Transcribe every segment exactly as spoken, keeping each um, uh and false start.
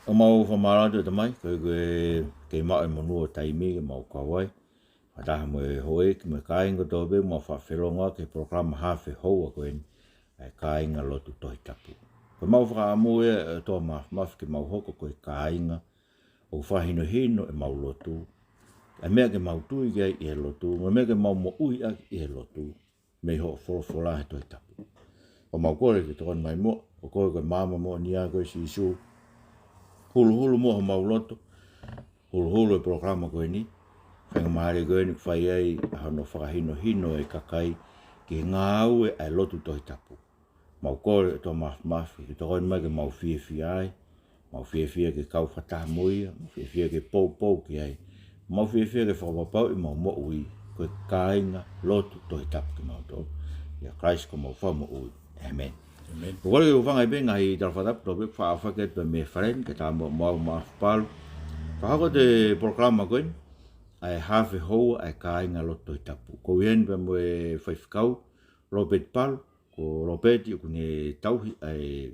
ʻOku mau fakamālō atu ʻe Tamai, koeʻuhi ko e kei maʻu e monū ʻo e taimi ke mau kau ai fakataha mo e houʻeiki mo e kāinga kotoa pē, mau fakafelongoaki he polokalama haafe houa ko eni, ʻa e Kāinga Lotu Tohi Tapu. Ko ʻemau fakaʻamu ia ʻe ʻOtua Māfimafi ke mau hoko ko e kāinga ʻoku fakahinohino ʻemau lotu, ʻa e meʻa ke mau tui ki ai ʻi he lotu, mo e meʻa ke mau moʻui ʻaki ʻi he lotu, mei hoʻo folofola he Tohi Tapu. ʻOku mau kole ke tokoni mai muʻa, ʻoku ʻikai ko e maama moʻoni ia ko e Sīsū. Huluhulu muʻa homau loto, huluhulu e polokalama ko eni, faingamālie ko eni ʻoku fai ai ʻa hono fakahinohino e kakai ki he ngāue ʻa e lotu Tohi Tapu. Mau kole ʻe ʻOtua Māfimafi ke tokoni mai ke mau fiefia ai, mau fiefia ke kau fakataha mo ia, mau fiefia ke poupou ki ai, mau fiefia ke fakapapauʻi ʻemau moʻui ko e kāinga lotu Tohi Tapu kimautolu. ʻIa Kalaisi ko homau Fakamoʻui. ʻĒmeni. ʻĒmeni. ʻOku ou kole ke u hūfanga ʻi he ngaahi tala fakatapu, tau pē faʻa fake atu mei Faleni, ke tā mo mau Maʻafu Palu. Fakahoko atu e polokalama ko eni, ʻa e haafe houa ʻa e Kāinga Lotu Tohi Tapu. Ko eni pē mo e faifekau, Lopeti Palu, ko Lopeti ʻoku ne tauhi ʻa e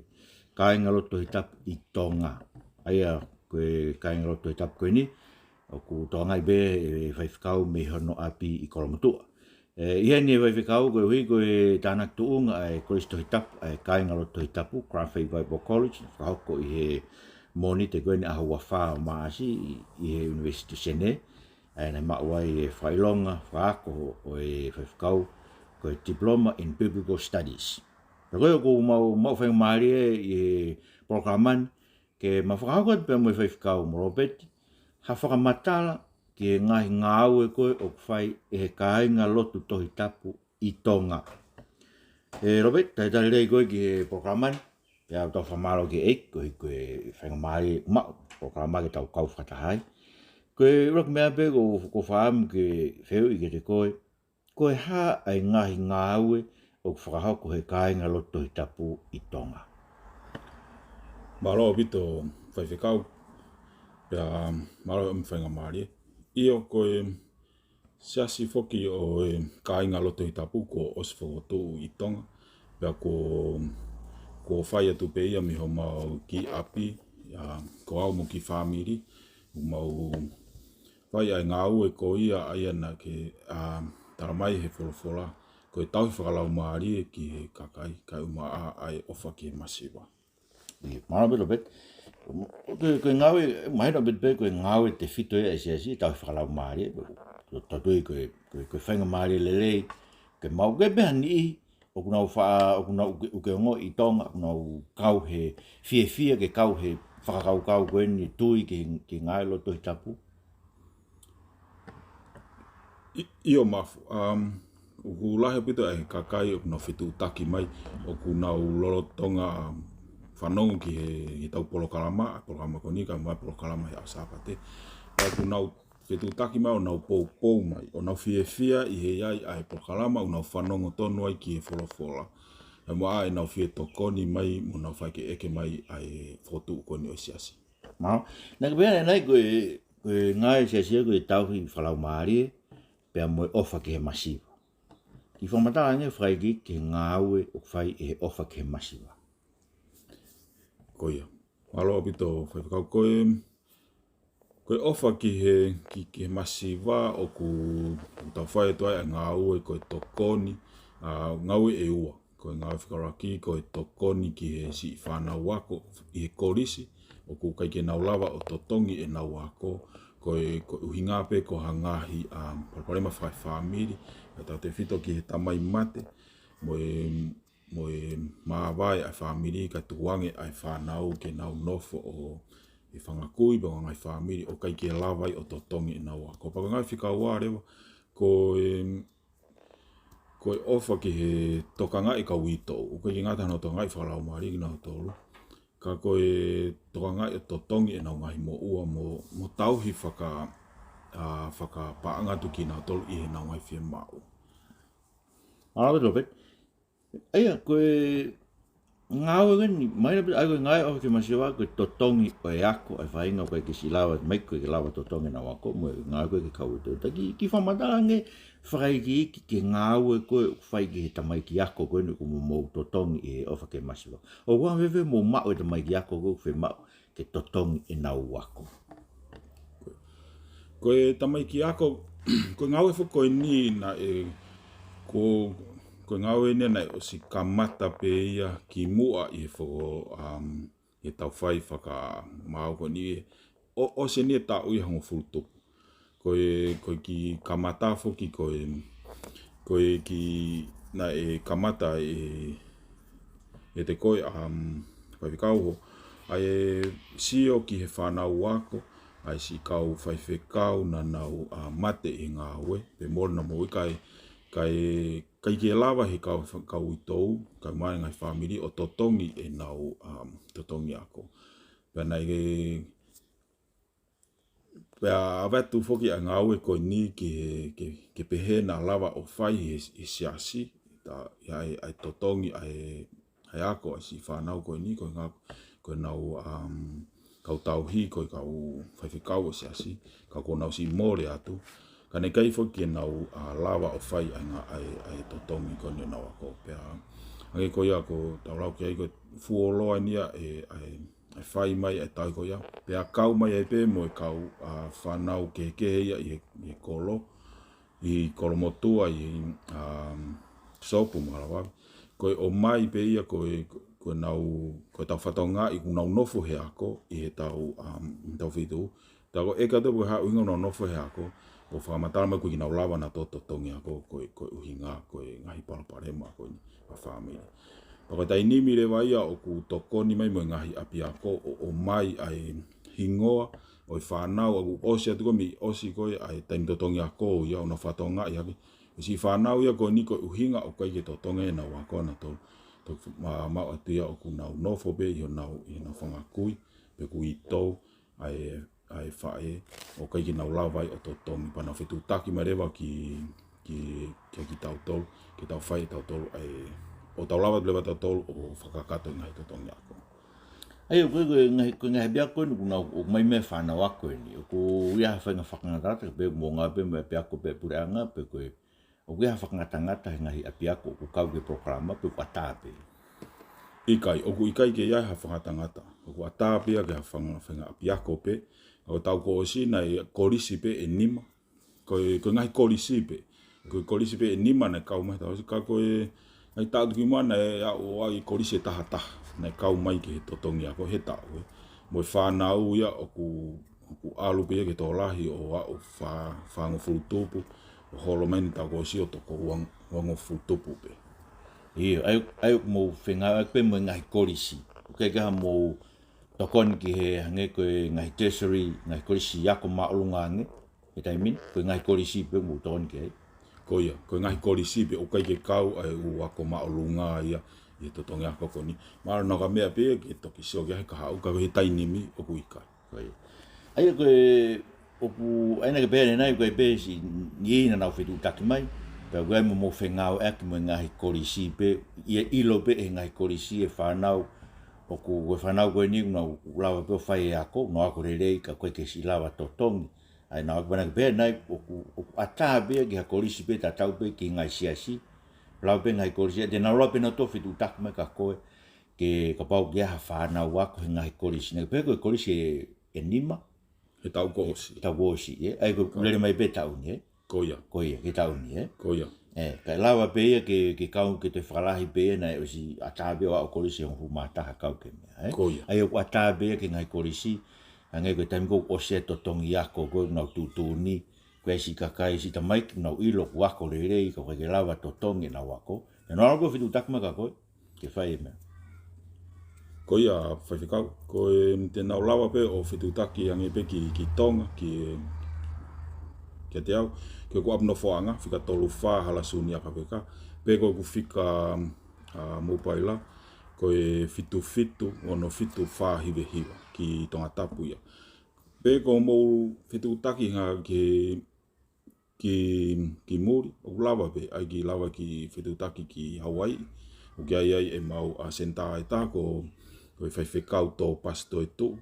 Kāinga Lotu Tohi Tapu ʻi Tonga. ʻA ia ko e Kāinga Lotu Tohi Tapu ko eni, ʻoku tokangaʻi pē ʻe he faifekau mei hono ʻapi ʻi Kolomotuʻa. ʻE, ʻi heni e faifekau koeʻuhi ko e tānaki tuʻunga ʻa e Kolisi Tohi Tapu, ʻa e Kāinga Lotu Tohi Tapu, Grove Hill Bible College, fakahoko ʻi he Mōnite ko eni ʻaho ua fā ʻo Maʻasi ʻi, ʻi he University Senē, ʻa ia naʻe maʻu ai e fakaʻilonga fakaako ʻo e faifekau, ko e Diploma in Biblical Studies. Pea ko ia ʻoku mau, mau faingamālie ʻi he polokalama ni, ke mau fakahoko atu pē mo e faifekau mo Lopeti ha fakamatala ki he ngaahi ngāue ko ē ʻoku fai ʻe he Kāinga Lotu Tohi Tapu ʻi Tonga. ʻE Lopeti, talitali lelei koe ki he polokalama ni, pea ʻoku tau fakamālō ki he ʻEiki, koeʻuhi ko e faingamālie ʻoku maʻu polokalama ke tau kau fakataha ai. Ko e ʻuluaki meʻa pē ʻoku, ʻoku ou fakaʻamu ke fehuʻi kiate koe, ko e hā ʻa e ngaahi ngāue ʻoku fakahoko ʻe he Kāinga Lotu Tohi Tapu ʻi Tonga? Mālō ʻaupito faifekau, pea mālō e faingamālie. ʻIo, ko e siasi foki ʻo e Kāinga Lotu Tohi Tapu kuo ʻosi fokotuʻu ʻi Tonga. Pea kuo, kuo fai atu pē ia mei homau kiʻi ʻapi, ʻa, ko au mo e kiʻi fāmili, ʻoku mau fai ʻa e ngāue ko ia ʻa ia naʻa ke, ʻa, tala mai he folofola, ko e tauhi fakalaumālie ki he kakai, kae ʻumaʻā ʻa e ʻofa ki he masiva. ʻIo, mālō ʻaupito Lopeti. Ko e, ko e ngāue, mahino ʻaupito pē ko e ngāue tefito ia ʻa e siasi, tauhi fakalaumālie. Tau tui ko e, ko e, ko e faingamālie lelei ke maʻu, ke pehē ni, ʻoku nau fa-, ʻoku nau ʻuke, ʻuke ongo ʻi Tonga, ʻoku nau kau he fiefia ke kau he fakakaukau ko eni tui ki he, ki he ngāue lotu Tohi Tapu. ʻI-, ʻio Maʻafu, um, ʻoku lahi ʻaupito ʻa e kakai ʻoku nau fetuʻutaki mai, ʻoku nau lolotonga, um, fanongo ki he, ki heʻetau polokalama, ʻa e polokalama ko eni, kae ʻumaʻā e polokalama he ʻaho Sāpate. Pea ʻoku nau fetuʻutaki mai ʻo nau poupou mai, ʻo nau fiefia ʻi he ʻi ai ʻa e polokalama, ʻo nau fanongo tonu ai ki he folofola. Kae ʻumaʻā ʻenau fie tokoni mai, mo nau fai ke ʻeke mai ʻa e fokotuʻu ko eni ʻo e siasi. Mālō. Naʻa ke pehē ʻanenai ko e, ko e ngāue ʻa e siasi ko e tauhi fakalaumālie, pea mo e ʻofa ki he masiva. Kiʻi fakamatala ange fakaʻeiʻeiki ki he ngāue ʻoku fai ʻe he ʻofa ki he masiva. Ko ia. Mālō ʻaupito faifekau, ko e, ko e ʻofa ki he, ki, ki he masiva ʻoku, ʻoku tau fai atu ai ʻa e ngāue ko e tokoni, ʻa, ngāue ʻe ua. Ko e ngāue fakaʻuluaki, ko e tokoni ki he siʻi fānau ako ʻi he kolisi, ʻoku ʻikai ke nau lava ʻo totongi ʻenau ako, ko e, ko e ʻuhinga pē ko ha ngaahi, um, palopalema fakaefāmili, ʻa e tautefito ki he tamai mate, mo e, mo e māvae ʻa e fāmili, kae tukuange ʻa e fānau ke nau nofo ʻo ʻi he fanga kui pe ko e ngaahi fāmili ʻoku ʻikai ke lava ai ʻo totongi ʻenau ako. Pea ko e ngāue fika ua leva, ko e, ko e ʻofa ki he tokangaʻi kau uitou. ʻOku ʻikai ke ngata hono tokangaʻi fakalaumālie kinautolu, ka ko e tokangaʻi ʻo totongi ʻenau ngaahi moʻua mo, mo tauhi faka-, ʻa, fakapaʻanga atu kinautolu ʻi heʻenau ngaahi fiemaʻu. Mālō ʻaupito Lopeti. ʻA ia, ko e ngāue ko eni, mahino pē ʻa e ko e ngāue ʻofa ki he masiva, ko e totongi ʻo e ako ʻa e faʻahinga ʻoku ʻikai ke siʻi lava, ʻikai ke lava totongi ʻenau ako, mo e ngāue ko ē ki he kau uitou. Ka kiʻi, kiʻi fakamatala ange fakaʻeiʻeiki ki he ngāue ko ē ʻoku fai ki he tamaiki ako ko eni ʻoku mou totongi ʻi he ʻofa ki he masiva. ʻOku anga fēfē hoʻomou maʻu e tamaiki ako ko ē ʻoku fiemaʻu ke totongi ʻenau ako. Ko e tamaiki ako, ko e ngāue foki ko eni naʻe, ko, ko e ngāue eni naʻe ʻosi kamata pē ia kimuʻa ʻi he fo-, um, ʻi heʻetau fai fakamāu ko eni ʻo, ʻosi eni e taʻu ia hongofulu tupu. Ko e, ko e kiʻi kamata foki ko e, ko e kiʻi naʻe kamata ʻe, ʻe te koe, um, faifekau ho, ʻa e sio ki he fānau ako, ʻa e siʻi kau faifekau naʻa nau, uh, mate ʻi he ngāue, pe mole naʻa mou ʻikai, kae, ʻikai ke lava he kau, kau uitou, kau mai ngaahi fāmili ʻo totongi ʻenau, um, totongi ako. Pea naʻe, pea ʻave atu foki ʻa e ngāue ko eni ki he, ke, ke pehē naʻa lava ʻo fai he, he siasi, ta, ʻa e, ʻa e totongi, ʻa e, ʻa e ako, ʻa e siʻi fānau ko eni, ko e ngā, ko ʻenau, um, kau tauhi, ko e kau faifekau ʻo e siasi, ka kuo nau siʻi mole atu, ka naʻe ʻikai foki ke nau, uh, lava ʻo fai ʻa e ngā, ʻa e, ʻa e totongi ko eni ʻenau ako. Pea, hangē ko ia ko ʻetau lau ki ai ko e fuoloa eni ia ʻe, ʻa e, ʻe fai mai ʻa e tauhi ko ia. Pea kau mai ai pē mo e kau, uh, fānau kehekehe ia ʻi he, ʻi he kolo, ʻi Kolomotuʻa, ʻi, um, Sopu mo Halawavi. Ko e ʻomai pē ia ko e, ko ʻenau, ko ʻetau fatongia ʻi kuo nau nofo he ako, ʻi heʻetau, um, ʻetau feituʻu. Ta ko e ʻeke atu pe ko e hā e ʻuhinga ʻoku nau nofo he ako, ʻo fakamatala mai ʻoku ʻikai ke nau lava nautolu ʻo totongi ako, ko e, ko e ʻuhinga, ko e ngaahi palopalema ko eni ʻa e fāmili. Pea ko e taimi ni leva ia ʻoku tokoni mai mo e ngaahi ʻapiako ʻo, ʻomai ʻa e hingoa ʻo e fānau ʻoku ʻosi atu ko ē mei ʻosi ko ē ʻa e taimi totongi ako ia ʻo nau fatongia hake. ʻE siʻi fānau ia ko eni ko e ʻuhinga ʻoku ʻikai ke totongi ʻenau ako nautolu. Toki ma-, maʻu atu ia ʻoku nau nofo pē ʻi honau, ʻi honau fanga kui, pe kui tou, ʻa e, ʻa e faʻē, ʻoku ʻikai ke nau lava ai ʻo totongi, pea nau fetuʻutaki mai leva ki, ki, ki, kitautolu, ke tau fai ʻe tautolu ʻa e, ʻo tau lava leva tautolu ʻo fakakakato e ngaahi totongi ako. ʻA ia, ko e, ko e ngaahi, ko e ngaahi ʻapiako eni ʻoku nau, ʻoku ʻomai mei ai e fānau ako eni, ʻoku ʻi ai ha faʻahinga fakangatangata, pe ʻoku mou ngāue pē mo e ʻapiako pe puleʻanga, pe ko e, ʻoku ʻi ai ha fakangatangata he ngaahi ʻapiako ʻoku kau ki he polokalama pe ʻoku ʻatā pē? ʻIkai, ʻoku ʻikai ke ʻi ai ha fakangatangata. ʻOku ʻatā pē ia ki ha fanga-, faʻahinga ʻapiako pē. ʻOku tau ko ʻosi naʻe kolisi pē ʻe nima. Ko e, ko e ngaahi kolisi pē. Ko e kolisi pē ʻe nima naʻe kau mai he taʻu ʻosi, ka ko e ngaahi taʻu tuku muʻa naʻe aʻu ai kolisi ʻe taha taha. Naʻe kau mai ki he totongi ako he taʻu, ē. Mo e fānau ia ʻoku ʻoku ʻalu pē ia ki he tokolahi ʻo aʻu fā, fāngofulu tupu, ʻo holo mai ʻeni taʻu kuo ʻosi ʻo toko uang-, uangofulu tupu pē. ʻIo, ʻa ia, ʻa ia ʻoku mou fengāueʻaki pē mo e ngaahi kolisi. ʻOku ʻikai ke ʻi ai haʻamou tokoni ki he hangē ko e ngaahi tertiary, ngaahi kolisi ako māʻolunga ange, he taimi ni, ko e ngaahi kolisi pē ʻoku mou tokoni ki ai. Ko ia, ko e ngaahi kolisi pē ʻoku ʻikai ke kau ai e ʻū ako māʻolunga ia, ʻi he totongi ako ko eni. Mahalo naʻa ka meʻa pē ke toki sio ki ai he kahaʻu, ka ko e he taimi ni ʻoku ʻikai. Ko ia. ʻA ia ko e, ʻoku, ʻa ia naʻa ke pehē ʻanenai ko e pehē siʻi niʻihi naʻa nau fetuʻutaki mai, pea ʻoku ʻi ai mo hoʻomou fengāueʻaki mo e ngaahi kolisi pē, ʻi he ʻilo pē ʻe he ngaahi kolisi e fānau, ʻoku, ko e fānau ko eni ʻoku nau lava pē ʻo fai e ako, nau ako lelei ka ʻoku ʻikai ke siʻi lava totongi. ʻA ia naʻa ke pehē ʻanenai, ʻoku, ʻoku ʻatā pē ia ki ha kolisi pē tatau pē ki he ngaahi siasi, lava pē ngaahi kolisi, ʻe te nau lava pē nautolu ʻo fetuʻutaki mai kia koe, ke kapau ʻoku ʻi ai ha fānau ako he ngaahi kolisi. Naʻa ke pehē ko e kolisi ʻe, ʻe nima? He taʻu kuo ʻosi. Taʻu kuo ʻosi, ē? ʻA ia ko e lele mai pē taʻu ni, ē? Ko ia. Ko ia, ki he taʻu ni, ē? Ko ia. Ē, kae lava pē ia ke, ke kau, ke toe fakalahi pē ia naʻe ʻosi ʻatā pē ʻo aʻu kolisi ʻe hongofulu mā taha kau ki he meʻa, ē? Ko ia. ʻA ia ʻoku ʻatā pē ia ki he ngaahi kolisi, hangē ko e taimi ko ē ʻoku ʻosi e totongi ako ko ē ʻoku nau tuʻutuʻuni, ko e siʻi kakai, siʻi tamaiki ʻoku nau ʻilo ʻoku ako lelei, ka ʻoku ʻikai ke lava totongi ʻenau ako. Pea nau lava pē ʻo fetuʻutaki mai kia koe ke fai e meʻa. Ko ia, faifekau, ko e te nau lava pē ʻo fetuʻutaki ange pē ki, ki Tonga, ki, kiate au, ki hoku ʻapi nofoʻanga, fika tolu fā Halasuni ʻAkapeka, pe ko ʻeku fika, a, mōpaila, ko e fitu fitu ono fitu fā hiva hiva, ki Tongatapu ia. Pe ko hoʻomou fetuʻutaki hangē ki he ki, ki muli, ʻoku lava pē, ʻai ke lava ke fetuʻutaki ki Hauaiʻi. ʻOku ʻi ai ai ʻemau, a, senitā ʻe taha ko, ko e faifekau Tōpasi Toetuʻu,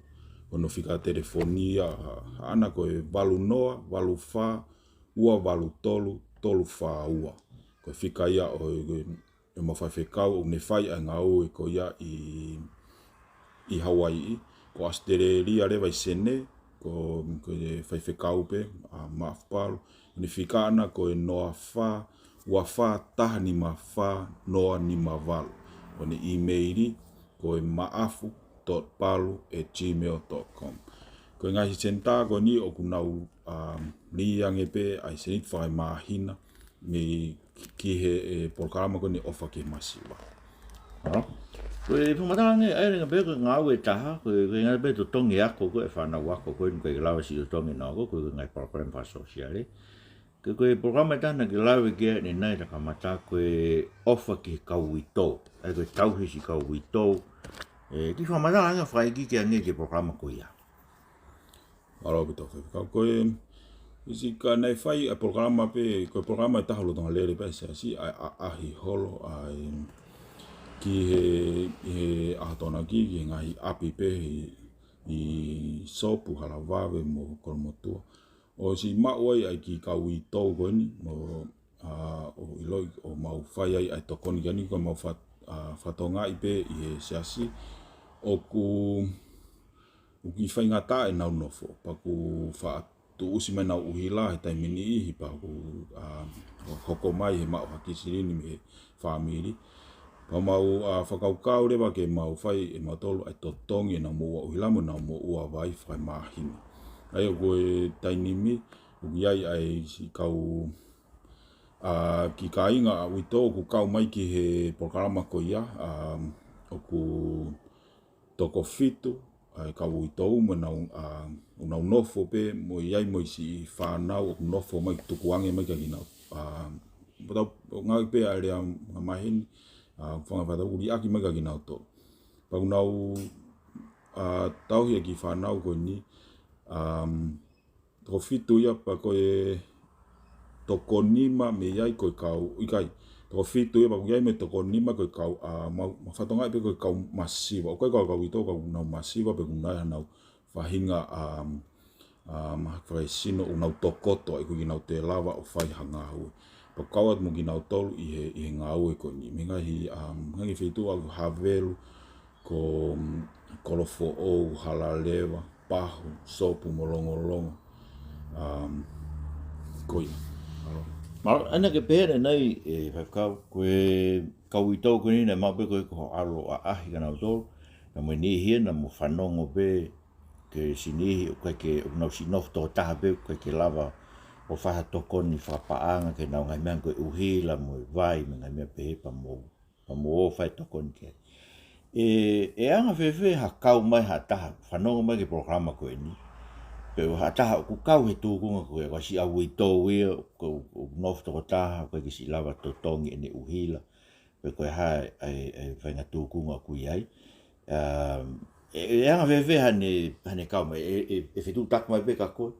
ko hono fika telefoni ia, a, ʻaʻana ko e valu noa, valu fā, ua valu tolu, tolu fā ua. Ko e fika ia ʻo e, ko e ʻemau faifekau ʻoku ne fai ʻa e ngāue ko ia ʻi, ʻi Hauaiʻi. ko ʻAositelēlia leva ʻi Senē, ko, ko e faifekau pē, ʻa Maʻafu Palu. Ko ʻene fika ʻana ko e noa fā, ua fā, taha nima fā, noa nima valu. Ko ʻene ʻīmeili, ko e maʻafu dot palu at gmail dot com. Ko e ngaahi senitā ko eni ʻoku nau, um, lī ange pē ʻa e seniti fakamāhina mei ki he, e, polokalama ko eni ʻOfa ki he Masiva. Hā? Ko e fakamatala ange, ʻa e ʻuhinga pē ko e ngāue ʻe taha, ko e, ko e ngāue pē totongi ako, ko e fānau ako, ko e, ko e lava siʻi totongi ʻenau ako, ko e ngaahi polokalama fakasōsiale. Ko e, ko e polokalama ʻe taha naʻa ke lave ki ai ʻanenai, ta kamata ko e ʻOfa ki he Kau Uitou. ʻA ia ko e tauhi siʻi kau uitou. ʻE, kiʻi fakamatala ange fakaʻikiki ange ki he polokalama ko ia. Mālō ʻaupito faifekau. Ko e, ʻosi ka naʻe fai ʻa e polokalama pē, ko e polokalama ʻe taha lolotonga lele pē ʻa e Siasi, ʻa e, ʻa e ʻaʻahi holo, ʻa e ki he, he ʻaho Tokonaki, ki he ngaahi ʻapi pē, ʻi, ʻi Sopu, Halavave mo Kolomotuʻa. ʻOsi maʻu ai ʻa e kiʻi kau uitou ko eni, mo, ʻa, ʻo ʻiloʻi, ʻo mau fai ai ʻa e tokoni ko eni, ko e mau fat-, ʻa, fatongia pē ʻi he Siasi, ʻoku, ʻoku kiʻi faingataʻa ʻenau nofo, pea ʻoku faʻa tuʻusi mai ʻenau ʻuhila he taimi niʻihi pea ʻoku, ʻa, hoko mai he maʻu ha kiʻi silini mei he fāmili. Pea mau, ʻa, fakakaukau leva ke mau fai ʻe mautolu ʻa e totongi ʻenau moʻua ʻuhila mo ʻenau moʻua vai fakamāhina. ʻA ia ko e taimi ni, ʻoku ʻi ai ʻa e siʻi kau, ʻa, kiʻi kāinga ʻa uitou ʻoku kau mai ki he polokalama ko ia, ʻa, ʻoku toko fitu ʻa e kau uitou mo ʻenau, ʻa, ʻenau nofo pē, mo ʻi ai mo e siʻi fānau ʻoku nofo mai, tukuange mai kia kinautolu. ʻA, pea tau, ʻo ngāue pē ʻa e lea, ngaahi maheni, ʻa, fanga fānau ʻoku liʻaki mai kia kinautolu. Pea ʻoku nau, ʻa, tauhi ʻa e kiʻi fānau ko eni, ʻa, toko fitu ia pea ko e toko nima mei ai ko e kau, ʻikai. Toko fitu ia pea ʻoku ʻi ai mo e toko nima ko e kau, ʻa, mau, mau fatongia pē ko e kau masiva. ʻOku ʻikai ko e kau uitou, kau nau masiva pē ʻoku nau ʻi ai haʻanau faʻahinga, ʻa, ʻa, mahaki fakaesino ʻoku nau tokoto ai, ʻoku ʻikai ke nau toe lava ʻo fai ha ngāue. Pea kau atu mo kinautolu ʻi he, ʻi he ngāue ko eni. Mei he ngaahi, ʻa, ngaahi feituʻu ʻoku havelu, ko, mm, Kolofoʻou, Halaleva, Pahu, Sopu mo Longolongo. Um, ko ia. Mālō. Mālō, ʻa ia ke pehē ʻanenai, ʻe faifekau, ko e kau uitou ko eni naʻe maʻu pē ko e ko e ʻalu ʻaʻahi kia nautolu, naʻa mo e niʻihi ia naʻa mo fanongo pē ki he siʻi niʻihi, ʻoku ʻikai ke, ʻoku nau siʻi nofo tokotaha pē, ʻoku ʻikai ke lava ʻo fai ha tokoni fakapaʻanga ki heʻenau ngaahi meʻa ko e ʻuhila mo e vai mo e ngaahi meʻa pehē pea mo pea mo ō fai tokoni ki ai. ʻE, ʻe anga fēfē ha kau mai ha taha, fanongo mai ki he polokalama ko eni. Pe ha taha ʻoku kau he tūkunga ko ē, ʻoku siʻi uitou ia, ʻoku, ʻoku nofo tokotaha, ʻoku ʻikai ke siʻi lava totongi ʻene ʻuhila, pe ko e hā ʻa e, ʻa e faʻahinga tūkunga ʻoku ʻi ai. Um, ʻe, ʻe anga fēfē haʻane, haʻane kau mai, ʻe, ʻe, ʻe fetuʻutaki mai pē kia koe.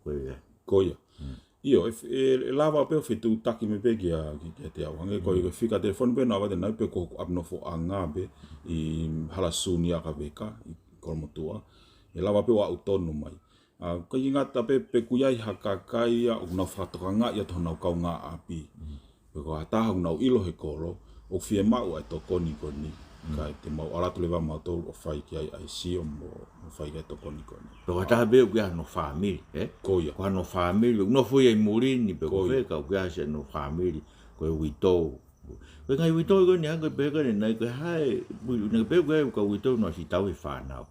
Ko ia. Ko ia. Hmm. ʻIo, ʻe, ʻe, ʻe lava pē ʻo fetuʻutaki mai pē kia, ki, kiate au. Hangē ko e, hmm, ko e fika telefoni pē naʻa ʻave ʻanenai pe ko hoku ʻapi nofoʻanga pē ʻi Hala Suni ʻAkaveka, ʻi Kolomotuʻa. ʻE lava pē ʻo aʻu tonu mai. ʻA, ʻikai ke ngata pē, pe ʻoku ʻi ai ha kakai ia ʻoku nau fakatokangaʻi atu honau kaungāʻapi. Hmm. Pe ko ha taha ʻoku nau ʻilo he kolo, ʻoku fiemaʻu ʻa e tokoni ko eni. Mm. Kae te mau ʻalu atu leva mautolu ʻo fai ki ai ʻa e sio mo, mo fai ki ai e tokoni ko eni. Pe ko ha taha pē ʻoku ʻi ai hano fāmili, ē? Ko ia. Ko hano fāmili, ʻoku nofo ia ʻi muli ni pe ko, ko ia, fē, ka ʻoku ʻi ai siʻi hano fāmili, ko e uitou. Ko e ngaahi uitou ko eni, hangē ko e pehē ko eni, naʻe ko e hā e, ui, naʻe pehē ko e kau uitou naʻa nau siʻi tauhi e fānau.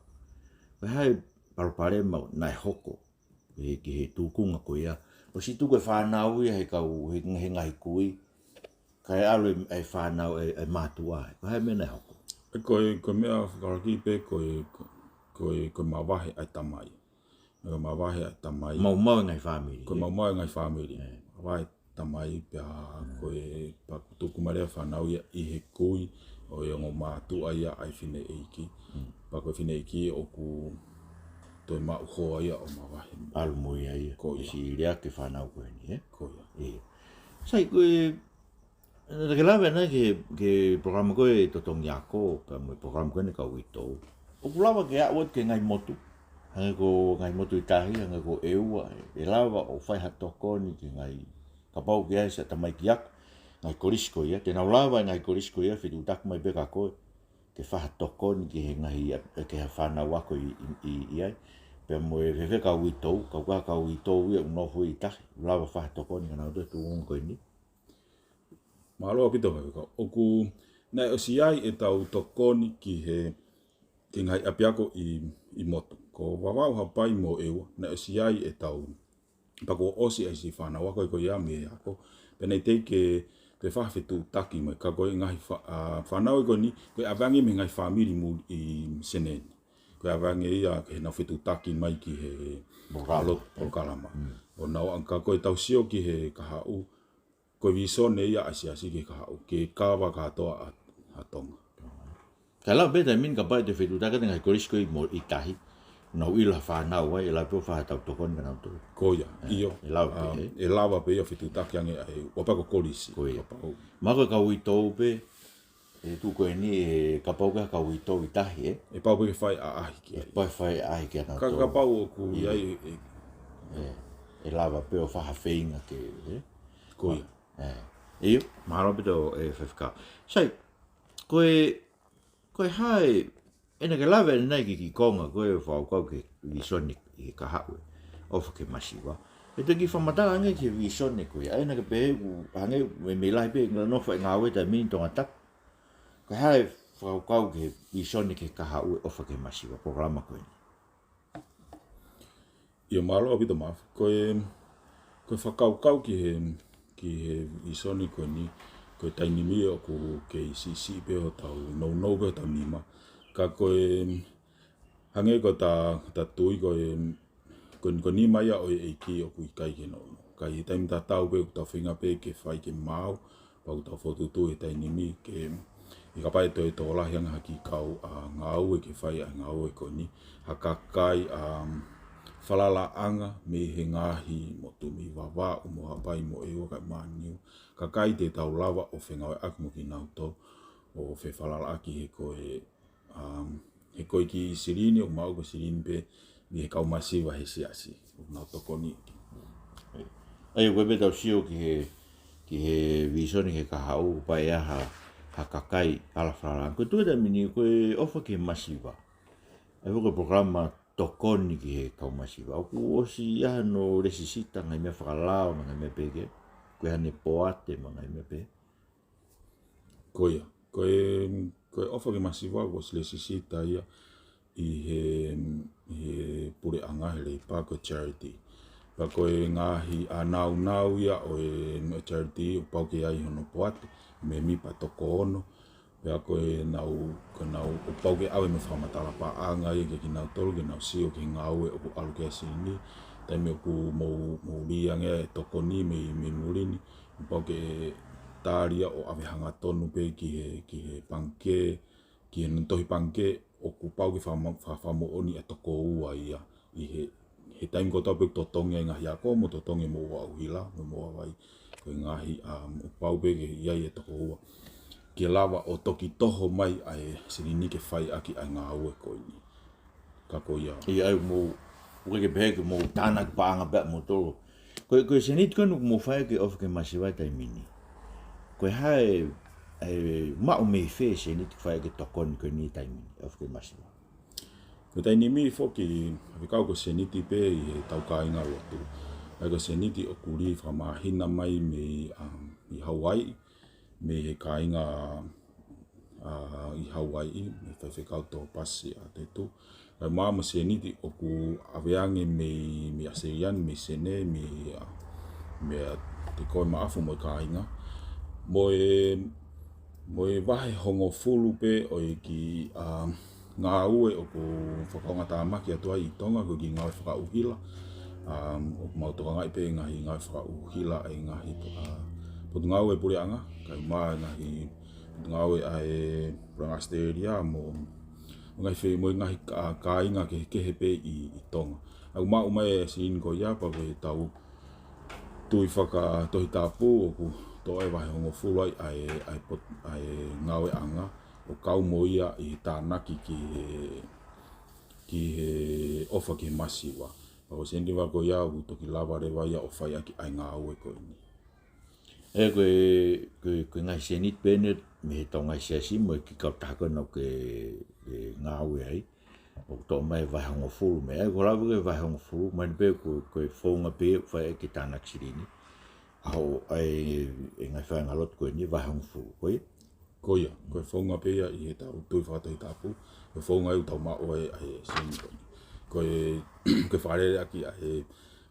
Ko e hā e palopalema naʻe hoko ki he, ki he tūkunga ko ia. ʻOsi tuku e fānau ia he kau, he, he ngaahi kui. Kae ʻalu e, e fānau e, e mātuʻa. Ko e hā e meʻa naʻe hoko? ʻE ko e, ko e meʻa fakaʻuluaki pē ko e, ko, ko e, ko e mavahe ʻa e tamai. Ko e mavahe ʻa e tamai. Maumau e ngaahi fāmili, ko e ē? Maumau e ngaahi fāmili. Ē. Mavahe tamai pea, mm, ko e, pea ʻoku tuku mai leva e fānau ia ʻi he kui ʻo e ongo mātuʻa ia ʻa e fineʻeiki. Mm. Pea ko e fineʻeiki ʻoku toe maʻu hoa ia ʻo mavahe. ʻAlu mo ia ia. Ko ia. Siʻi lea ki he fānau ko eni, ē? Ko ia. ʻIo. Sai, ko e, naʻa ke lave ʻanenai ki he, ki he polokalama ko e totongi ako, pea mo e polokalama ko eni kau uitou. ʻOku lava ke aʻu atu ki he ngaahi motu. Hangē ko e ngaahi motu ʻi tahi, hangē ko e ua, ʻe lava ʻo fai ha tokoni ki he ngaahi, kapau ʻoku ʻi ai siʻa tamaiki ako, ngaahi kolisi ko ia, te nau lava e ngaahi kolisi ko ia, fetuʻutaki mai pē kia koe. ke fai ha tokoni ki he ngaahi ʻa-, ki he fānau ako ʻi, ʻi, ʻi, ʻi ai. Pea mo e fēfē kau uitou, ka ʻoku ʻi ai ha kau uitou ia ʻoku nofo ʻi tahi, ʻoku lava fai ha tokoni kia nautolu he tuʻunga ko eni. Mālō ʻaupito Faifekau. ʻOku, naʻe ʻosi ʻi ai ʻetau tokoni ki he, ki he ngaahi ʻapiako ʻi, ʻi motu. Ko Vavaʻu, Haʻapai mo ʻEua, naʻe ʻosi ʻi ai ʻetau, pea kuo ʻosi ʻa e siʻi fānau ako ko ia mei he ako. Pea naʻe teʻeki ke toe fai ha fetuʻutaki mai, ka ko e ngaahi fa-, ʻa, fānau ko eni, ko e ʻave ange mei he ngaahi fāmili muli ʻi Senē ni. Ko e ʻave ange ia ke nau fetuʻutaki mai ki he Polokalama. Polo-, polokalama. Mm. ʻO nau anga, ka ko ʻetau sio ki he kahaʻu, ko e vīsone ia ʻa e siasi ki he kahaʻu, ke kava kātoa ʻa, ʻa Tonga. Ka ʻe lava pē taimi ni kapau ʻe toe fetuʻutaki atu e ngaahi kolisi ko ē ʻi mo-, ʻi tahi, nau ʻilo ha fānau ai, ʻe lava pē ʻo fai haʻatau tokoni kia nautolu. Ko ia, ʻIo. ʻE lava pē, Um, ē? ʻE lava pē ia ʻo fetuʻutaki ange ai, ʻo pea ko e kolisi. Ko ia. Kapau. Mahalo ko e kau uitou pē, ʻe tuʻu ko eni, ʻe kapau ko e kau uitou ʻi tahi, ē? ʻE pau pē ke fai ʻaʻahi ki ai. ʻE pau ke fai ʻaʻahi kia nautolu. Ka kapau ʻoku ʻi ai, ʻe, ʻE, ʻe lava pē ʻo fai ha feinga ke, ē? Ko ia. ʻE, ʻio, mahalo pē tau, ʻe, Faifekau. Sai, ko e, ko e hā e, ʻe naʻá ke lave ʻanenai ki he kiʻi konga ko e fakakaukau ki he vīsone ki he kahaʻu, ʻofa ki he masiva. ʻE toe kiʻi fakamatala ange ki he vīsone ko ia. ʻE naʻá ke pehē ʻoku hangē ʻoku mei, mei lahi pē ʻenau nofo ʻi he ngāue he taimi ni ʻi Tongatapu. Ko e hā e fakakaukau ki he vīsone ki he kahaʻu, ʻofa ki he masiva, polokalama ko eni. ʻIo, mālō ʻaupito Mafi. Ko e, ko e fakakaukau ki he, ki he vīsone ko eni, ko e taimi ni ʻoku kei siʻisiʻi pē hotau, nounou pē hotau nima. Ka ko e, hangē ko ʻeta, ʻeta tui ko e, ko e, ko e nima ia ʻo e ʻEiki ʻoku ʻikai ke nounou. Ka ʻi he taimi tatau pē ʻoku tau feinga pē ke fai ke maau, pea ʻoku tau fokotuʻutuʻu he taimi ni ke, ʻi he kapau ʻe toe tokolahi ange ha kiʻi kau, ʻa, ngāue ke fai ʻa e ngāue ko eni, ha kakai, ʻa, falalaʻanga mei he ngaahi motu mei Vavaʻu mo Haʻapai mo ʻEua kae Māniu. Kakai te tau lava ʻo fengāueʻaki mo kinautolu ʻo fefalalaʻaki he ko e, Um, he ko e kiʻi silini ʻoku maʻu ko e silini pē mei he kau masiva he siasi ʻoku nau tokoni. ʻA ia, ko e pē ʻetau sio ki he, ki he vīsone ki he kahaʻu, pea ʻi ai ha, ha kakai ala falalaʻanga. Ko e tuʻu he taimi ni, ko e ʻofa ki he masiva. ʻA ia, ko e polokalama tokoni ki he kau masiva. ʻOku ʻosi ʻi ai hano lēsisita, ngaahi meʻa fakalao, ngaahi meʻa pehē, ko e hano poate, mo e ngaahi meʻa pehē. Ko ia, ko e, ko e ʻofa ki he masiva, ko e lēsisita ia ʻi he, ʻi he puleʻanga he leipa ko e charity. Pea ko e ngaahi ʻa e nāunau ia ʻo e, ʻo e charity, ʻoku pau ke ʻi ai hono poate, mēmipa toko ono. Pea ko e nau, ko e nau, ʻoku pau ke ʻave mo e fakamatala paʻanga ia kia kinautolu, ke nau sio ki he ngāue ʻoku ʻalu ki ai e silini, taimi ʻoku mou, mou lī ange e tokoni mei, mei muli ni, ʻoku pau ke tali ia ʻo ʻave hangatonu pē ki he, ki he pangikē, ki he tohi pangikē, ʻoku pau ke fakama-, faka-, fakamoʻoni ʻa e toko ua ia ʻi he, he taimi kotoa pē ʻoku totongi ai e ngaahi ako mo totongi e moʻua ʻuhila, mo e moʻua vai, ko e ngaahi, um, ʻoku pau pē ke ʻi ai e toko ua. Ke lava ʻo toki toho mai ʻa e silini ke fai ʻaki ʻa e ngāue ko eni. Ka ko ia. ʻA ia ʻoku mou, ʻoku ʻikai ke pehē ke mou tānaki paʻanga pē ʻa moutolu. Ko e, ko e sēniti ko eni ʻoku mou fai ʻaki e ʻofa ki he masiva he taimi ni. Ko e hā e, e maʻu mei fē e sēniti ʻoku fai ʻaki e tokoni ko eni he taimi ni, ʻofa ki he masiva. Ko e taimi ni foki, ʻoku kau ko e sēniti pē ʻi heʻetau kāinga lotu. ʻA ia ko e sēniti ʻoku lī fakamāhina mai mei, um, ʻi Hauaiʻi, mei he kāinga, ʻa, ʻi Hauaiʻi, mei he faifekau Tōpasi ʻAtetu. Kae ʻumaʻā mo e sēniti ʻoku ʻave ange mei, mei ʻAositelēlia ni, mei Senē, mei, ʻa, mei ʻa Te Koe Maʻafu mo e kāinga. Mo e, mo e vahe hongofulu pē ʻo e kiʻi, ʻa, ngāue ʻoku fakaongotāmaki atu ai ʻi Tonga, ko e kiʻi ngāue fakaʻuhila. Um, ʻoku mau tokangaʻi pē ngaahi ngāue fakaʻuhila ʻa e ngaahi, ʻa, potungāue puleʻanga, kae ʻumaʻā e ngaahi potungāue ʻa e puleʻanga ʻAositelēlia mo, mo e ngaahi fē-, mo e ngaahi ka-, kāinga kehekehe pē ʻi, ʻi Tonga. ʻOku maʻu mai e silini ko ia pea ko ʻetau tui faka-Tohi Tapu ʻoku toʻo e vahe hongofulu ai ʻa e, ʻa e pot-, ʻa e ngāueʻanga ʻo kau mo ia ʻi he tānaki ki he, ki he ʻofa ki he masiva. Pea ko e sēniti ko ia ʻoku toki lava leva ia ʻo fai ʻaki ʻa e ngāue ko eni. ʻE ko e, ko e, ko e ngaahi sēniti pē eni mei he Tonga ʻi he siasi mo e kiʻi kautaha ko ē naʻa ku ngāue ai. ʻOku toʻo mai e vahe hongofulu mei ai, ko e lave ki he vahe hongofulu, mahino pē ko, ko e founga pē ʻoku fai ʻaki e tānaki silini. ʻA hoʻo ʻai e ngaahi faiʻanga lotu ko eni, vahe hongofulu, ko ia? Ko ia, ko e founga pē ia ʻi heʻetau tui fakatohitapu, ko e founga ʻoku tau maʻu ai ʻa e silini ko eni. Ko e, ko e fakalele ʻaki ʻa e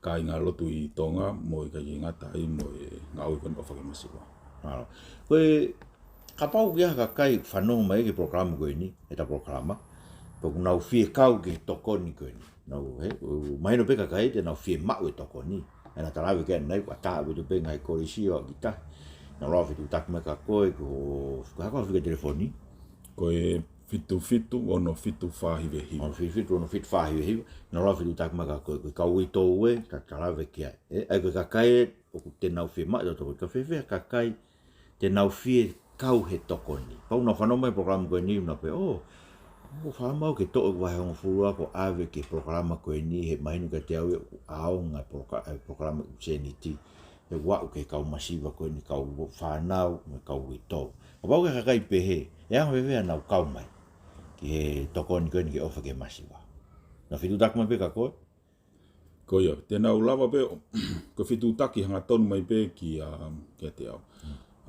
kāinga lotu ʻi Tonga, mo e ʻikai ke ngata ai, mo e ngāue ko eni ʻofa ke masiva. Mālō. Ko e, kapau ʻoku ʻi ai ha kakai fanongo mai ki he polokalama ko eni, ʻeta polokalama, pea ʻoku nau fie kau ki he tokoni ko eni. Nau, he, ʻoku mahino pē kakai te nau fie maʻu e tokoni. ʻA ena tala ʻave ki ai ʻanenai, ʻoku ʻatā ʻaupito pē ngaahi kolisi ʻo aʻu ki tahi. Nau lava fetuʻutaki mai kia koe, ko, ko e hā hoʻo fika telefoni? Ko e fitu fitu ono fitu fā hiva hiva. Ono fitu fitu ono fitu fā hiva hiva. Nau lava fetuʻutaki mai kia koe, ko e kau uitou ē, ka tala ʻave ki ai. Ē, ʻa ia ko e kakai ē, ʻoku te nau fie maʻu e tokoni, ka fēfē ha kakai te nau fie kau he tokoni. Pea ʻoku nau fanongo mai polokalama ko eni, nau pehē, ʻō, ʻoku ou fiemaʻu ke toʻo e vahe hongofulu ʻaʻaku ʻo ʻave ki he polokalama ko eni, he mahino kiate au ia ʻoku ʻaonga e poloka-, e polokalama ʻa e sēniti. He ʻoku aʻu ki he kau masiva ko eni, kau fānau, mo e kau uitou. Kapau ʻoku ʻi ai ha kakai pehē, ʻe anga fēfē haʻanau kau mai ki he tokoni ko eni ki he ʻofa ke masiva? Nau fetuʻutaki mai pē kia koe? Ko ia, te nau lava pē, ko e fetuʻutaki hangatonu mai pē ki, um, kiate au.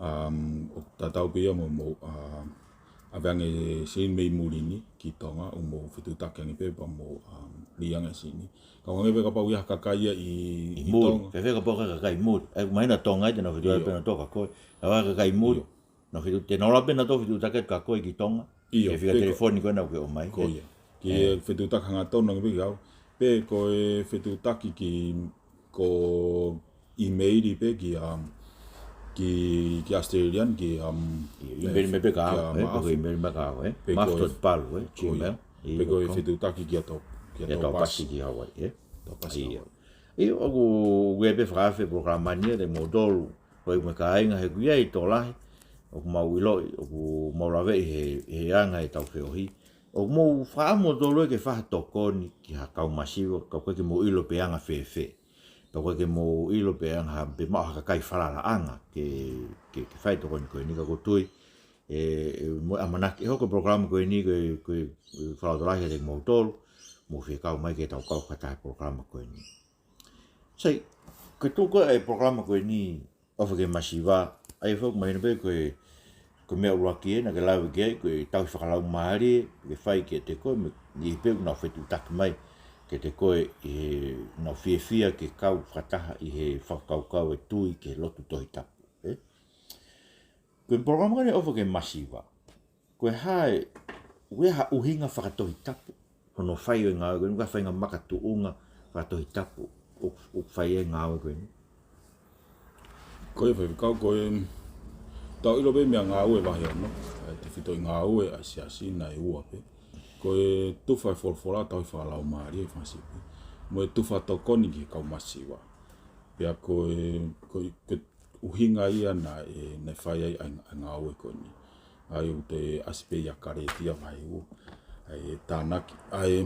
Um, ʻoku tatau pē ia mo, mo, um, ʻave ange e silini mei muli ni ki Tonga, ʻo mou fetuʻutaki ange pē pea mou, um, lī ange e silini. Ka ʻoange pē kapau ʻoku ʻi ai ha kakai ia ʻi, ʻi ʻi muli, Tonga. Fēfē kapau ʻoku ʻi ai ha kakai ʻi muli? ʻE, mahino Tonga ē, te nau fetuʻutaki pē nautolu kia koe. ʻOku ʻi ai ha kakai ʻi muli? ʻIo. Nau fetuʻu-, te nau lava pē nautolu fetuʻutaki kia koe ki Tonga? ʻIo, ki he fika telefoni ko ena ʻoku ke ʻomai, ko ia. Ki he fetuʻutaki hangatonu ange pē kia au. Pe ko e fetuʻutaki ki, ko ʻimeili pē ki, um, ki, ki Australian, ki, um, ʻIo, ʻimeili mai pē kia au, ē, pe ko e ʻimeili mai kia au, ē? Pe ko e maf dot palu, ē, ko ia. Gmail. Pe ko e fetuʻutaki kia Tau-, kia Taupasi ki Hawaii, ē? Taupasi ki Hawaii. ʻIo, ʻoku ou pehē fakaafe polokalama ni kiate kimoutolu, ko e mo e kāinga, he ʻoku ʻi ai e tokolahi ʻoku mau ʻiloʻi, ʻoku mau laveʻi he, he anga ʻetau feohi. ʻOku mou fakaʻamu moutolu ē ke fai ha tokoni ki ha kau masiva, ka ʻoku ʻikai ke mou ʻilo pe anga fēfē. Pea ʻoku ʻikai ke mou ʻilo pe anga ha, pe maʻu ha kakai falalaʻanga ke, ke, ke fai e tokoni ko eni, ka ʻoku ou tui ē, ē, mo e ʻamanaki, ʻe hoko e polokalama ko eni ko e, ko e, ko e fakalotolahi kiate kimoutolu, mou fie kau mai ke tau kau fakataha he polokalama ko eni. Sai, ko e tuʻu ko ē ʻa e polokalama ko eni, ʻOfa ke Masiva, ʻa ia ʻoku mahino pē ko e, ko e meʻa ʻuluaki ē naʻa ke lave ki ai, ko e tauhi fakalaumālie ke fai kiate koe, mo e niʻihi pē ʻoku nau fetuʻutaki mai kiate koe ʻi heʻenau fiefia ke kau fakataha ʻi he fakakaukau e tui ki he lotu Tohi Tapu, ē? Ko e polokalama ko eni ʻOfa ke Masiva, ko e hā e, ʻoku ʻi ai ha ʻuhinga fakatohitapu hono fai ʻo e ngāue ko eni, ko e faʻahinga makatuʻunga fakatohitapu ʻoku, ʻoku fai ai e ngāue ko eni? Ko ia, Faifekau, ko e, tau ʻilo pē meia ngāue vahe ono, ʻa e tefitoʻi ngāue ʻa e siasi naʻe ua pē. Ko e tufa e folofola, tauhi fakalaumālie, fanga sipi, mo e tufa tokoni ki he kau masiva. Pea ko e, ko e, ko e ʻuhinga ia naʻe, naʻe fai ai ʻa e, ʻa e ngāue ko eni. ʻA ia ʻoku toe ʻasi pē ia Kalētia vahe ua. ʻA e tānaki, ʻa e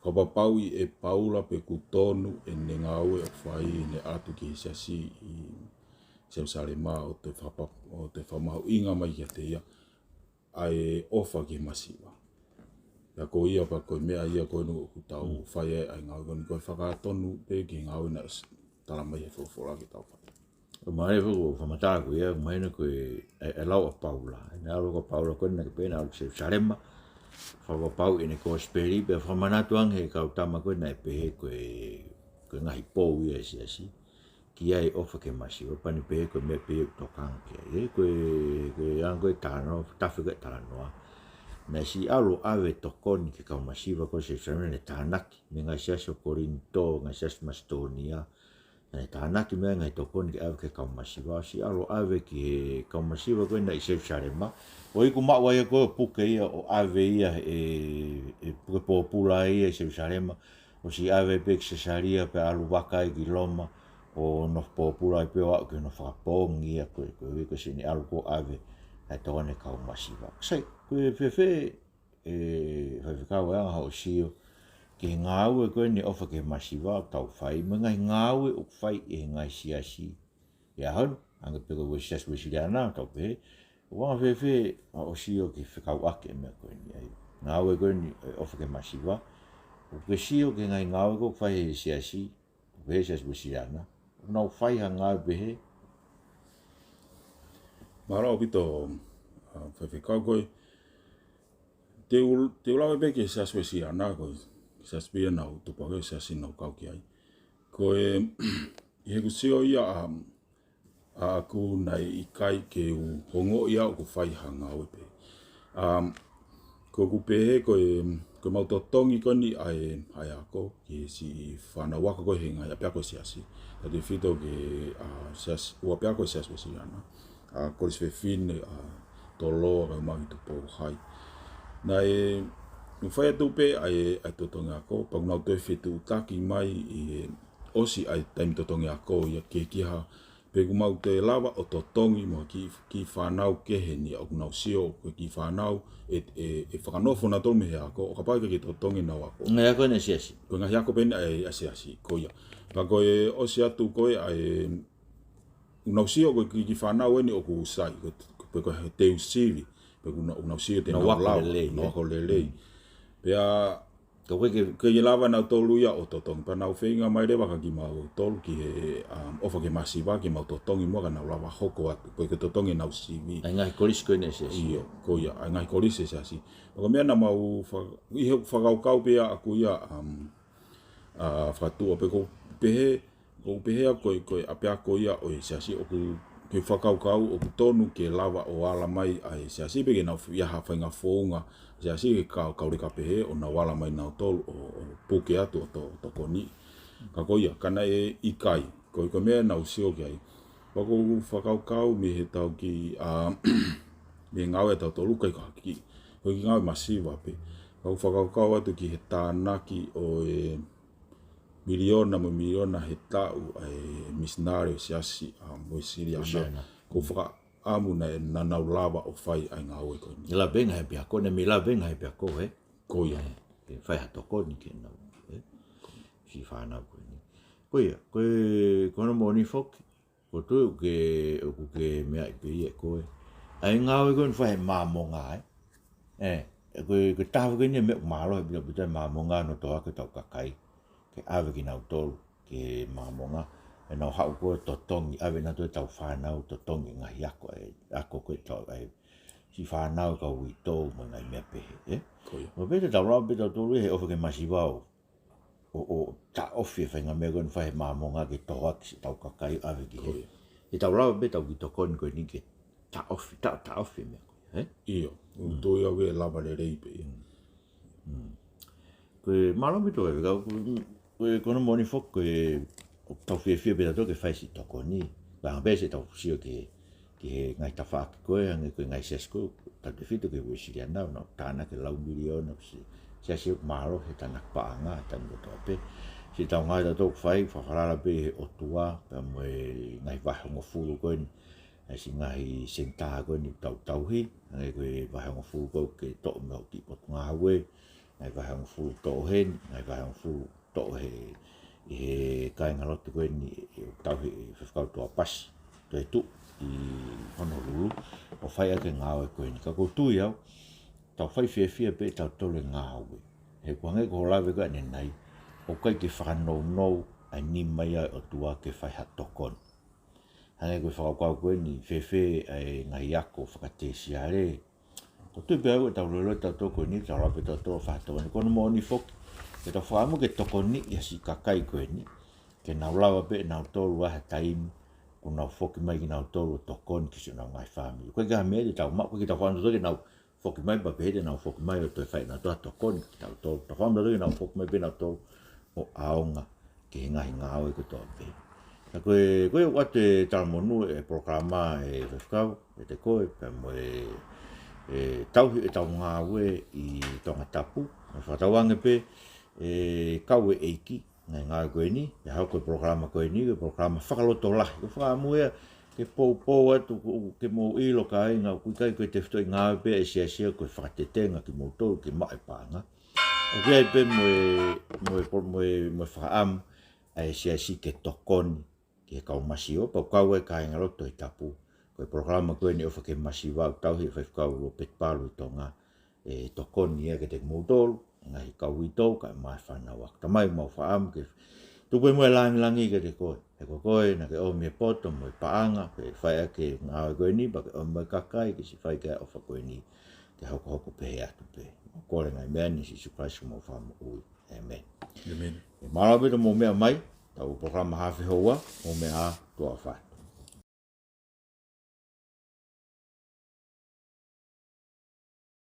fakapapauʻi ʻe Paula pe ʻoku tonu ʻene ngāue ʻoku fai ʻene ʻatu ki he siasi ʻi Selusalema ʻo toe fakapa-, ʻo toe fakamahuʻinga mai kiate ia ʻa e ʻofa ki he masiva. Pea ko ia pea ko e meʻa ia ko eni ʻoku tau fai ai ʻa e ngāue ko eni, ko e fakatonu pē ki he ngāue naʻe s-, tala mai he folofola ke tau fai. ʻOku mahino foki ʻoku fakamatala ko ia, mahino ko e, e, e lau ʻa Paula. Naʻe ʻalu ko Paula ko eni naʻe pehē naʻe ʻalu ki Selusalema, fakapapauʻi ʻene kosipeli, pea fakamanatu ange he kau tama ko ē naʻe pehē ko e, ko e ngaahi pou ia ʻa e siasi ki ai ʻofa ke masiva, pea ne pehē ko e meʻa pē ia ʻoku tokanga ki ai. Ē, ko e, ko e anga ko ē talanoa, tafe ko ē talanoa. Naʻe siʻi ʻalu ʻo ʻave tokoni ki he kau masiva ko ē ʻi Selusalema, naʻa ne tānaki mei he ngaahi siasi ʻo Kolinitō, ngaahi siasi Masitōnia. Naʻa ne tānaki mei ai e ngaahi tokoni ke ʻave ki he kau masiva. Siʻi ʻalu ʻo ʻave ki he kau masiva ko ē naʻe ʻi Selusalema. ʻO iku maʻu ai ko ē ʻo puke ia, ʻo ʻave ia ʻe, ʻe puke pōpula ia ʻi Selusalema. ʻOsi ʻave pē ki Sesalia pea ʻalu vaka ai ki Loma, ʻo nofo pōpula ai pē ʻo aʻu ki hono fakapoongi ia ko ē, ko e uike ko ē siʻi ne ʻalu ko ē ʻo ʻave ʻa e tokoni ki he kau masiva. Sai, ko e fēfē, ē, Faifekau, e anga hoʻo sio ki he ngāue ko eni ʻOfa ke Masiva ʻoku tau fai, mo e ngaahi ngāue ʻoku fai ʻe he ngaahi siasi he ʻaho ni, hangē pē ko e Siasi Uēsiliana, tau pehē, ʻOku anga fēfē ʻa hoʻo sio ki he fekauʻaki e meʻa ko eni, ʻa e ngāue ko eni ʻo e ʻofa ki he masiva? ʻOku ke sio ki he ngaahi ngāue ʻoku fai ʻe he siasi, ʻoku pehē Siasi Uēsiliana, ʻoku nau fai ha ngāue pehē? Mālō ʻaupito, ʻa, faifekau ko ē. Te u, te u lave pē ki he Siasi Uēsiliana, ko e siasi pē ia naʻa ku tupu hake, siasi naʻa ku kau ki ai. Ko e, ʻi heʻeku sio ia ʻa, ʻaʻaku naʻe ʻikai ke u ongoʻi au ʻoku fai ha ngāue pē. Um, ko ʻeku pehē ko e, ko ʻemau totongi ko eni ʻa e, ʻa e ako ki he siʻi fānau ako ko ē he ngaahi ʻapiako ʻo e siasi. Tautefito ki he, ʻa, siasi, ua ʻapiako ʻo e Siasi Uēsiliana. ʻA, Kolisi Fefine, ʻa, Toloa, kae ʻumaʻā ki Tupou High. Naʻe, naʻe fai atu pē ʻa e, ʻa e totongi ako, pea kuo nau toe fetuʻutaki mai ʻi he ʻosi ʻa e taimi totongi ako ia ke kiha, pe kuo mau toe lava ʻo totongi mo e kiʻi, kiʻi fānau kehe ni ʻoku nau sio ko e kiʻi fānau ʻe, ʻe, ʻe fakanofo nautolu mei he ako, ʻo kapau ʻe ʻikai ke totongi ʻenau ako. Ngaahi ako ʻa e siasi. Ko e ngaahi ako pē eni ʻa e, ʻa e siasi, ko ia. Pea ko e ʻosi atu ko ē ʻa e, ʻoku nau sio ko e kiʻi, kiʻi fānau eni ʻoku sai, ko, ko, ko e teu sivi, pe ʻoku nau, ʻoku nau sio te nau ako lelei, nau ako lelei. Pea ka ʻoku ʻikai ke, ke lava nautolu ia ʻo totongi, pea nau feinga mai leva kia kimautolu ki he, um, ʻofa ki he masiva ke mau totongi muʻa ka nau lava hoko atu, ko e ke totongi ʻenau sivi. ʻA e ngaahi kolisi ko eni ʻa e siasi. ʻIo, ko ia, ʻa e ngaahi kolisi ʻa e siasi. Pea ko e meʻa naʻa mau fa-, ʻi he fakakaukau pē ʻaʻaku ia, um, ʻa, fakatuʻa pē ʻoku pehē, ʻoku pehē ko e, ko e ʻapiako ia ʻo e siasi ʻoku ke fakakaukau ʻoku tonu ke lava ʻo ala mai ʻa e siasi pe ke nau fia ha faʻahinga founga siasi ke kau, kau leka pehē ʻo nau ala mai nautolu ʻo, ʻo puke atu ʻo to-, tokoni. Ka ko ia, ka naʻe ʻikai, ko e, ko e meʻa naʻa ku sio ki ai. Pea ʻoku ou fakakaukau mei he tau kiʻi, ʻa, mei he ngāue ʻa tautolu ʻikai ko ha kiʻi, ko e kiʻi ngāue masiva pē. Pea ʻoku ou fakakaukau atu ki he tānaki ʻo e miliona mo e miliona he taʻu ʻa e misinale ʻo e siasi ʻa Uēsiliana. Uēsiliana. ʻOku ou fakaʻamu naʻa, naʻa nau lava ʻo fai ʻa e ngāue ko eni. ʻE lava pē ngaahi ʻapiako, naʻe mei lava pē ngaahi ʻapiako, ē? Ko ia. ʻE, ke fai ha tokoni ke nau, ē? Siʻi fānau ko eni. Ko ia, ko e, ko hono moʻoni foki, ʻoku ou tui ʻoku ke, ʻoku ke meaʻi pē ia ʻe koe. ʻA e ngāue ko eni fai he Māmonga, ē? ʻE, ʻe ko e, ko e taha foki eni e meʻa ʻoku mālohi ʻaupito ʻa e Māmonga ʻi hono tohoaki ʻetau kakai ke ʻave kinautolu ki he Māmonga. ʻE nau haʻu ko ē totongi, ʻave nautolu ʻetau fānau totongi ngaahi ako, ʻe, ako ko ē ʻetau, ʻe, siʻi fānau kau uitou mo e ngaahi meʻa pehē, ē? Ko ia. Mo pē te tau lau pē tautolu he ʻofa ki he masiva ʻo ʻo, ʻo taʻofi e faʻahinga meʻa ko eni fai he Māmonga ke tohoaki siʻetau kakai ʻave ki he. Ko ia. Te tau lava pē ʻetau kiʻi tokoni ko eni ke taʻofi, ta-, taʻofi e meʻa ko ia, ē? ʻIo, ʻoku ou tui au ʻe lava lelei pē ia. Mm. Mm. Ko e mālō ʻaupito e, ka ko, ko e, ko hono moʻoni foki, ko e, ʻoku tau fiefia pē tautolu ke fai siʻi tokoni. Pea hangē pē siʻetau sio ki he ki he ngaahi tafaʻaki ko ē, hangē ko e ngaahi siasi ko ē, tautefito ki he Uēsiliana, ʻoku nau tānaki e lau miliona, si-, siasi ʻoku mālohi he tānaki paʻanga, tānaki kotoa pē. Siʻetau ngāue tautolu ʻoku fai, fakafalala pē he ʻOtua, pea mo e ngaahi vahehongofulu ko eni, ʻa e siʻi ngaahi senitā ko eni ʻoku tau tauhi, hangē ko e vahehongofulu ko ē ke toʻo mei hoʻo kiʻi potungāue, ngaahi vahehongofulu toʻo heni, ngaahi vahehongofulu toʻo he, ʻi he kāingalotu ko eni, ʻe tauhi ʻe Faifekau Tuʻapasi Toetuʻu ʻi Honolulu, ʻo fai ʻaki e ngāue ko eni. Ka ʻoku ou tui au, tau fai fiefia pē tautolu e ngāue. He ʻoku hangē ko hoʻo lave ko ē ʻanenai, ʻoku ʻikai ke fakanounou ʻa e nima ia ʻo e ʻOtua ke fai ha tokoni. Hangē ko e fakakaukau ko eni, fēfē ʻa e ngaahi ako fakatēsiale. ʻOku ou tui pē au ʻe tau lolotonga tautolu ko eni, tau lava pē tautolu ʻo fai ha tokoni. Ko hono moʻoni foki, ke tau fakaʻamu ke tokoniʻi ʻa e siʻi kakai ko eni, ke nau lava pē ʻe nautolu ʻi ha taimi, kuo nau foki mai kinautolu ʻo tokoni ki siʻonau ngaahi fāmili. ʻOku ʻikai ke ʻi ai ha meʻa te tau maʻu, ʻoku ʻikai ke tau fakaʻamu tautolu ke nau foki mai, pea pehē te nau foki mai ʻo toe fai ʻe nautolu ha tokoni kiate kitautolu. Tau fakaʻamu tautolu ke nau foki mai pē nautolu ʻo ʻaonga ki he ngaahi ngāue kotoa pē. Ka ko e, ko e ʻoatu e talamonū e polokalama ʻe Faifekau, ʻiate koe, pea mo e, e tauhi ʻetau ngāue ʻi Tongatapu. Mo e fakatauange pē, ʻe kau e ʻEiki, ngaahi ngāue ko eni, ʻe hoko e polokalama ko eni, ko e polokalama fakalotolahi. ʻOku ou fakaʻamu ia ke poupou atu, ko, ke mou ʻilo kāinga, ʻoku ʻikai ko e tefitoʻi ngāue pē ʻa e siasi ia ko e fakatetenga kimoutolu ke maʻu e paʻanga. ʻOku ʻi ai pē mo e, mo e, mo e, mo e fakaʻamu ʻa e siasi ke tokoni ki he kau masiva, pea ʻoku kau ai e kāingalotu Tohi Tapu, Ko e polokalama ko eni ʻOfa ki he Masiva ʻoku tauhi ʻe he faifekau Lopeti Palu ʻi Tonga, ʻe tokoni ia kiate kimoutolu, ngaahi kau uitou, kae ʻumaʻā e fānau ako. Tamai, mau fakaʻamu ke tuku pē mo e langilangi kiate koe. He ko koe naʻa ke ʻomi e poto mo e paʻanga, pea fai ʻaki e ngāue ko eni, pea ke ʻomi mo e kakai ke siʻi fai ki ai e ʻofa ko eni, ke hokohoko pehē atu pē. Mau kole e ngaahi meʻa ni ʻia Sīsū Kalaisi ko homau Fakamoʻui. ʻĒmeni. ʻĒmeni. ʻE, mālō ʻaupito hoʻomou meʻa mai, ʻetau polokalama Haafe Houa, mou meʻa ā, tuʻa ʻofa atu.